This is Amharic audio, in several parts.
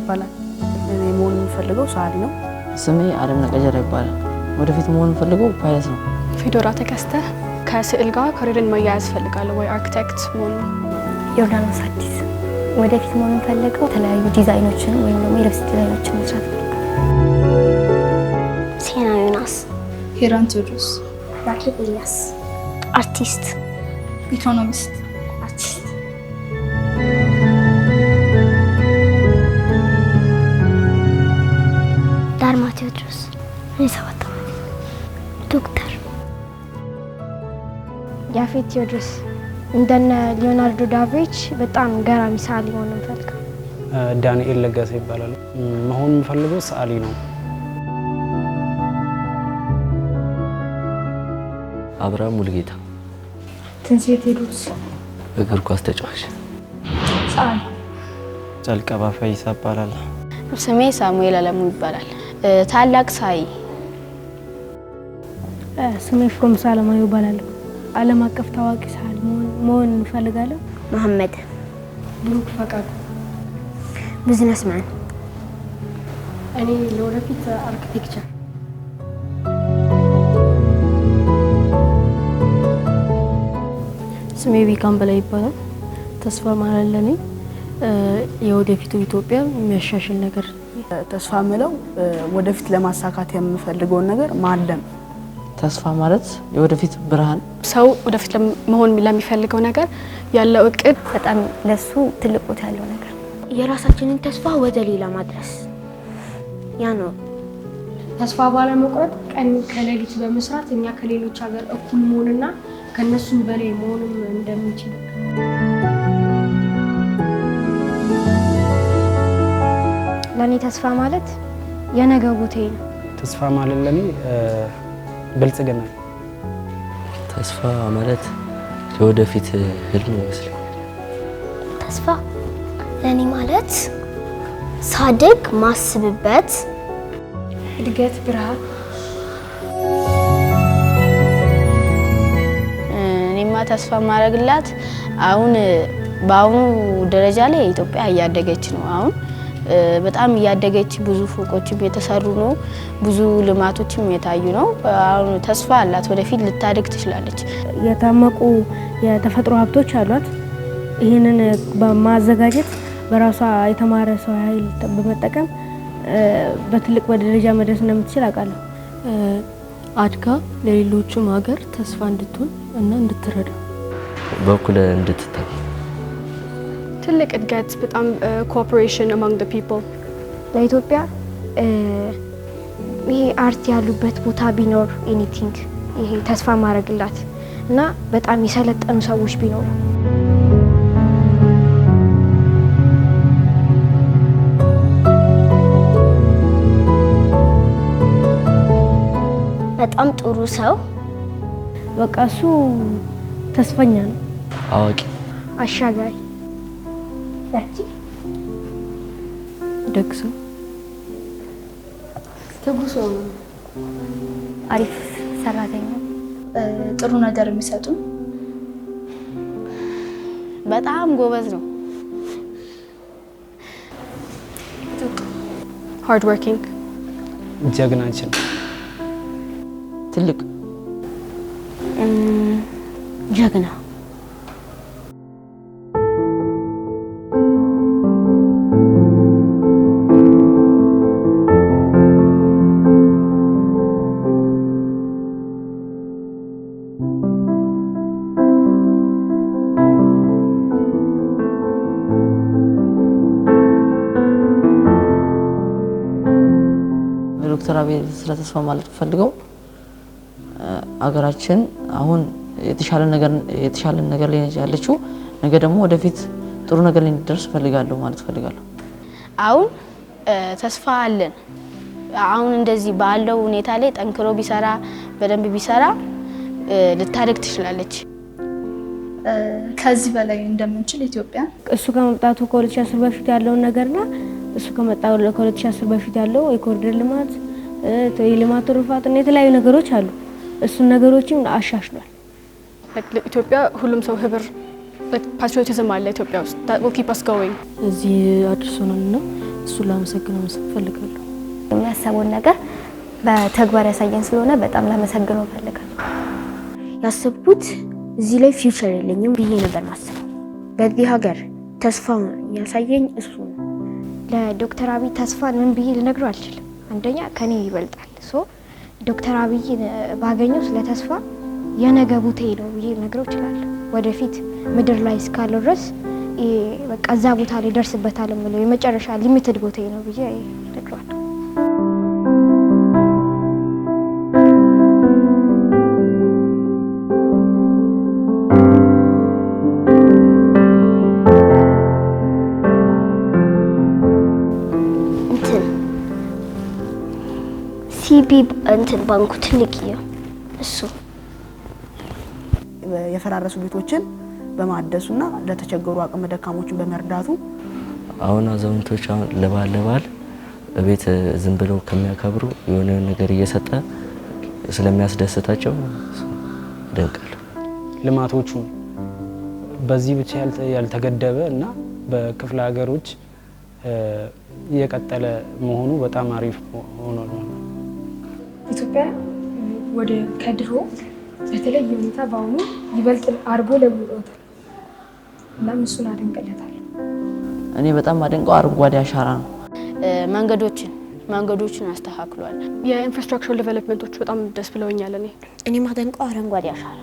ይባላል። እኔ መሆን የምፈልገው ሰዓሊ ነው። ስሜ አለምነህ ቀጀላ ይባላል። ወደፊት መሆን የምፈልገው ፓይለት ነው። ፊዶራ ተከስተ። ከስዕል ጋር career ን መያያዝ እፈልጋለሁ ወይ አርክቴክት መሆን ነው። ዮርዳኖስ አዲስ። ወደፊት መሆን የምፈልገው የተለያዩ ዲዛይኖችን ወይም ደግሞ የልብስ ዲዛይኖችን መስራት እፈልጋለሁ። ሴና ዮናስ። ሄራን ቴዎድሮስ። ራኬብ ኤልያስ። አርቲስት። ኢኮኖሚስት። አርቲስት። ዳርማ ቴዎድሮስ። እኔ 7 ዓመት። ዶክተር። ያፌት ቴዎድሮስ። እንደነ ሊዮናርዶ ዳቪንቺ በጣም ገራሚ ሰዓሊ መሆን የምፈልገው። ዳንኤል ለገሰ ይባላል። መሆን የምፈልገው ሰዓሊ ነው። አብርሃም ሙሉጌታ። ትንሴ ቴዎድሮስ። እግር ኳስ ተጫዋች። ሰዓሊ። ጨልቀባ ፈይሳ እባላለሁ። ስሜ ሳሙኤል አለሙ ይባላል። ታላቅ ሳይ ስሜ ፍሮምሳ አለማየሁ እባላለሁ። ዓለም አቀፍ ታዋቂ ሰዓሊ መሆን እፈልጋለሁ። መሐመድ። ብሩክ ፈቃዱ። Businessman። እኔ ለወደፊት architecture። ስሜ ቢካም በላይ ይባላል። ተስፋ ማለት ለኔ የወደፊቱ ኢትዮጵያ የሚያሻሽል ነገር። ተስፋ ምለው ወደፊት ለማሳካት የምፈልገውን ነገር ማለም። ተስፋ ማለት የወደፊት ብርሃን። ሰው ወደፊት መሆን ለሚፈልገው ነገር ያለው እቅድ። በጣም ለሱ ትልቅ ቦታ ያለው ነገር። የራሳችንን ተስፋ ወደ ሌላ ማድረስ፣ ያ ነው። ተስፋ ባለመቁረጥ ቀን ከሌሊት በመስራት እኛ ከሌሎች ሀገር እኩል መሆንና ከነሱም በላይ መሆንም እንደምንችል። ለእኔ ተስፋ ማለት የነገ ቦታዬ ነው። ተስፋ ማለት ለኔ ብልጽግና ነው። ተስፋ ማለት የወደፊት ህልም ይመስለኛል። ተስፋ ለእኔ ማለት ሳድግ ማስብበት። እድገት፣ ብርሃን። እኔማ ተስፋ ማድረግላት አሁን በአሁኑ ደረጃ ላይ ኢትዮጵያ እያደገች ነው። አሁን በጣም እያደገች ብዙ ፎቆችም የተሰሩ ነው። ብዙ ልማቶችም የታዩ ነው። አሁን ተስፋ አላት፣ ወደፊት ልታድግ ትችላለች። የታመቁ የተፈጥሮ ሀብቶች አሏት። ይህንን በማዘጋጀት በራሷ የተማረ ሰው ኃይል በመጠቀም በትልቅ ደረጃ መድረስ እንደምትችል አውቃለሁ። አድጋ ለሌሎቹም ሀገር ተስፋ እንድትሆን እና እንድትረዳ። በኩል እንድትታይ። ትልቅ እድገት፣ በጣም cooperation among the people። ለኢትዮጵያ ይሄ art ያሉበት ቦታ ቢኖር፣ anything ይሄ ተስፋ ማድረግላት እና በጣም የሰለጠኑ ሰዎች ቢኖሩ። በጣም ጥሩ ሰው። በቃ እሱ ተስፈኛ ነው። አዋቂ። አሻጋሪ። ያቺ ደግ ሰው። ትጉ ሰው ነው። አሪፍ ሰራተኛ። ጥሩ ነገር የሚሰጡ። በጣም ጎበዝ ነው። Hard working። ጀግናችን። ትልቅ። ጀግና። ዶክተር አብይ ስለ ተስፋ ማለት ፈልገው አገራችን አሁን የተሻለ ነገር ላይ ነች ያለችው። ነገ ደግሞ ወደፊት ጥሩ ነገር ላይ እንዲደርስ እፈልጋለሁ ማለት እፈልጋለሁ። አሁን ተስፋ አለን። አሁን እንደዚህ ባለው ሁኔታ ላይ ጠንክሮ ቢሰራ፣ በደንብ ቢሰራ ልታድግ ትችላለች። ከዚህ በላይ እንደምንችል ኢትዮጵያ። እሱ ከመምጣቱ ከ2010 በፊት ያለውን ነገርና እሱ ከመጣ ከ2010 በፊት ያለው የኮሪደር ልማት፣ የልማት ትሩፋት እና የተለያዩ ነገሮች አሉ። እሱን ነገሮችም አሻሽሏል። ኢትዮጵያ ሁሉም ሰው ህብር patriotism አለ ኢትዮጵያ ውስጥ that will keep us going። እዚህ አድርሶናል እና እሱን ላመሰግነው እፈልጋለሁ። የሚያሰበውን ነገር በተግባር ያሳየን ስለሆነ በጣም ላመሰግነው እፈልጋለሁ። ያሰብኩት እዚህ ላይ future የለኝም ብዬ ነበር ማስበው። በዚህ ሀገር ተስፋ ያሳየኝ እሱ ነው። ለዶክተር አብይ ተስፋን ምን ብዬ ልነግረው አልችልም። አንደኛ ከኔ ይበልጣል። So ዶክተር አብይ ባገኘው ስለ ተስፋ የነገ ቦታዬ ነው ብዬ ልነግረው እችላለሁ። ወደፊት ምድር ላይ እስካለው ድረስ በቃ እዛ ቦታ ላይ ደርስበታል የምለው የመጨረሻ limited ቦታዬ ነው ብዬ እነግረዋለሁ። እንትን CBE እንትን ባንኩ ትልቅዬው እሱ የፈራረሱ ቤቶችን በማደሱና ለተቸገሩ አቅመ ደካሞችን በመርዳቱ አሁን አዛውንቶች አሁን ለበዓል ለበዓል ቤት ዝም ብለው ከሚያከብሩ የሆነ ነገር እየሰጠ ስለሚያስደስታቸው ደንቃለሁ። ልማቶቹ በዚህ ብቻ ያልተገደበ እና በክፍለ ሀገሮች የቀጠለ መሆኑ በጣም አሪፍ ሆኗል። ኢትዮጵያ ወደ ከድሮ በተለየ ሁኔታ በአሁኑ ይበልጥ አድርጎ ለውጦታል። እናም እሱን አደንቅለታለሁ። እኔ በጣም አደንቀው አረንጓዴ አሻራ ነው። መንገዶችን አስተካክሏል። የ infrastructure development ኦች በጣም ደስ ብለውኛል። እኔ ማደንቀው አረንጓዴ አሻራ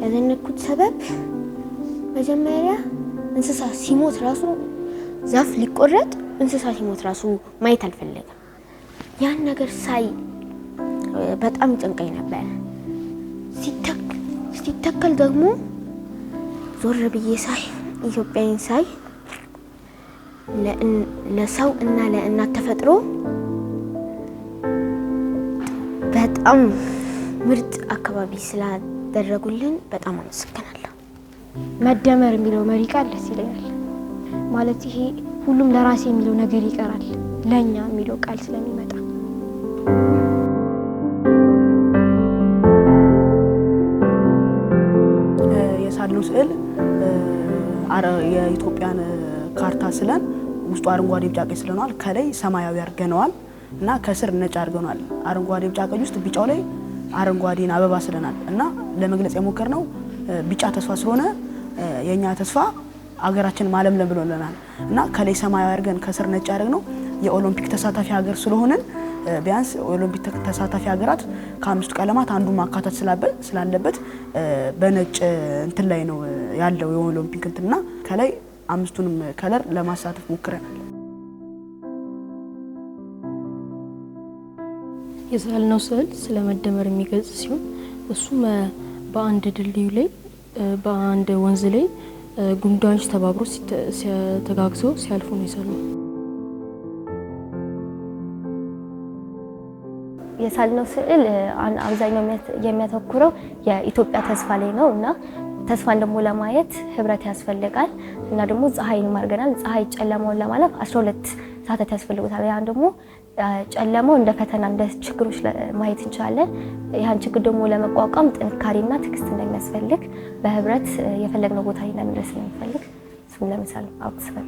ያደነኩት ሰበብ መጀመሪያ እንስሳ ሲሞት ራሱ ዛፍ ሊቆረጥ እንስሳ ሲሞት ራሱ ማየት አልፈለገም። ያን ነገር ሳይ በጣም ጨንቀኝ ነበር። ሲተከል ደግሞ ዞር ብዬ ሳይ ኢትዮጵያን ሳይ ለሰው እና ለእናት ተፈጥሮ በጣም ምርጥ አካባቢ ስላደረጉልን በጣም አመሰግናለሁ። መደመር የሚለው መሪ ቃል ደስ ይለኛል። ማለት ይሄ ሁሉም ለራሴ የሚለው ነገር ይቀራል፣ ለኛ የሚለው ቃል ስለሚመጣ። የሳልነው ስዕል የኢትዮጵያን ካርታ ስለን ውስጡ አረንጓዴ ቢጫ ቀይ ስለነዋል። ከላይ ሰማያዊ አድርገነዋል እና ከስር ነጭ አድርገነዋል። አረንጓዴ ቢጫ ቀይ ውስጥ ቢጫው ላይ አረንጓዴን አበባ ስለናል እና ለመግለጽ የሞከርነው ቢጫ ተስፋ ስለሆነ የኛ ተስፋ አገራችን ማለምለም ብሎልናል እና ከላይ ሰማያዊ አድርገን ከስር ነጭ ያደረግነው የኦሎምፒክ ተሳታፊ ሀገር ስለሆነን ቢያንስ ኦሎምፒክ ተሳታፊ ሀገራት ከአምስቱ ቀለማት አንዱ ማካተት ስላለበት በነጭ እንትን ላይ ነው ያለው የኦሎምፒክ እንትንና ከላይ አምስቱንም color ለማሳተፍ ሞክረናል። የሳልነው ስዕል ስለ መደመር የሚገልጽ ሲሆን እሱም በአንድ ድልድዩ ላይ በአንድ ወንዝ ላይ ጉንዳኖች ተባብሮ ተጋግዘው ሲያልፉ ነው የሳልነው። የሳልነው ስዕል አብዛኛው የሚያተኩረው የኢትዮጵያ ተስፋ ላይ ነው እና ተስፋን ደግሞ ለማየት ህብረት ያስፈልጋል እና ደግሞ ፀሐይን አድርገናል። ፀሐይ ጨለማውን ለማለፍ 12 ሰዓታት ያስፈልጉታል። ያን ደግሞ ጨለማው እንደ ፈተና እንደ ችግሮች ማየት እንችላለን። ያን ችግር ደግሞ ለመቋቋም ጥንካሬና ትዕግስት እንደሚያስፈልግ በህብረት የፈለግነው ቦታ ላይ ለመድረስ ስለምንፈልግ እሱን ለምሳሌ አውጥተን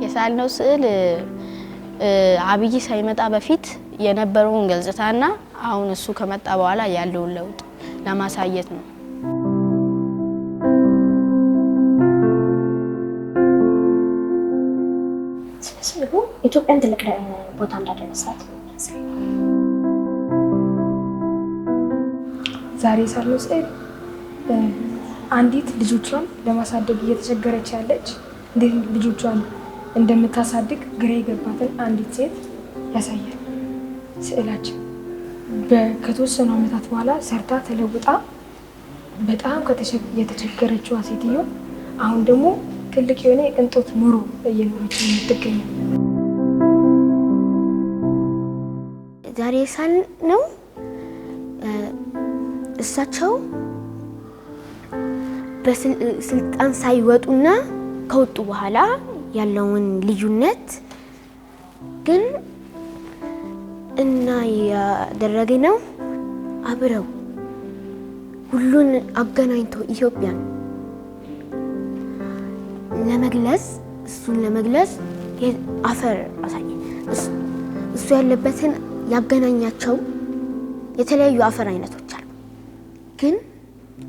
የሳልነው ስዕል አብይ ሳይመጣ በፊት የነበረውን ገጽታና አሁን እሱ ከመጣ በኋላ ያለውን ለውጥ ለማሳየት ነው። ስዕሉ ኢትዮጵያን ትልቅ ቦታ እንዳደረሳት ነው የሚያሳየው። ዛሬ የሳልነው ስዕል አንዲት ልጆቿን ለማሳደግ እየተቸገረች ያለች እንዴት ልጆቿን እንደምታሳድግ ግራ የገባትን አንዲት ሴት ያሳያል ስዕላችን። ከተወሰኑ ዓመታት በኋላ ሰርታ ተለውጣ በጣም የተቸገረችዋ ሴትዮ አሁን ደግሞ ትልቅ የሆነ የቅንጦት ኑሮ እየኖረች ነው የምትገኘው። ዛሬ የሳልነው እሳቸው በስልጣን ሳይወጡና ከወጡ በኋላ ያለውን ልዩነት ግን እና ያደረግነው አብረው ሁሉን አገናኝቶ ኢትዮጵያን ለመግለጽ እሱን ለመግለጽ አፈር አሳየ። እሱ ያለበትን ያገናኛቸው የተለያዩ አፈር አይነቶች አሉ። ግን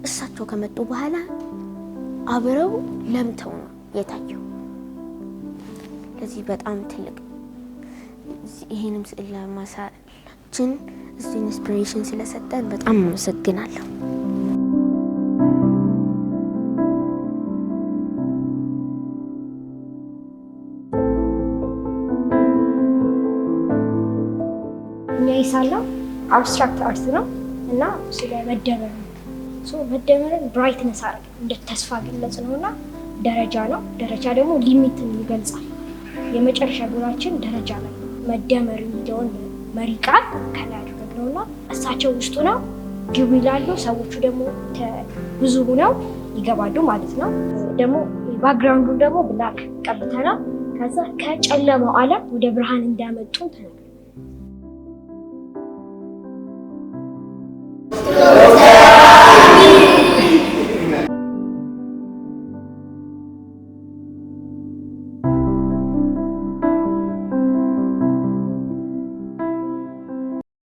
እሳቸው ከመጡ በኋላ አብረው ለምተው ነው የታየው። ለዚህ በጣም ትልቅ ይሄንም ስዕል ለማሳላችን እሱ inspiration ስለሰጠን በጣም አመሰግናለሁ። እኛ የሳልነው abstract art ነው እና ስለ መደመር ነው። So መደመርን brightness አደረግ እንደ ተስፋ ገለጽ ነው እና ደረጃ ነው። ደረጃ ደግሞ limit ን ይገልጻል። የመጨረሻ ጎላችን ደረጃ ላይ መደመር የሚለውን መሪ ቃል ከላይ አደረግነው እና እሳቸው ውስጡ ነው ግቡ ይላሉ። ሰዎቹ ደግሞ ብዙ ሆነው ይገባሉ ማለት ነው። ደግሞ background ኡን ደግሞ black ቀብተናል። ከዛ ከጨለማው ዓለም ወደ ብርሃን እንዳመጡን ተናግረናል።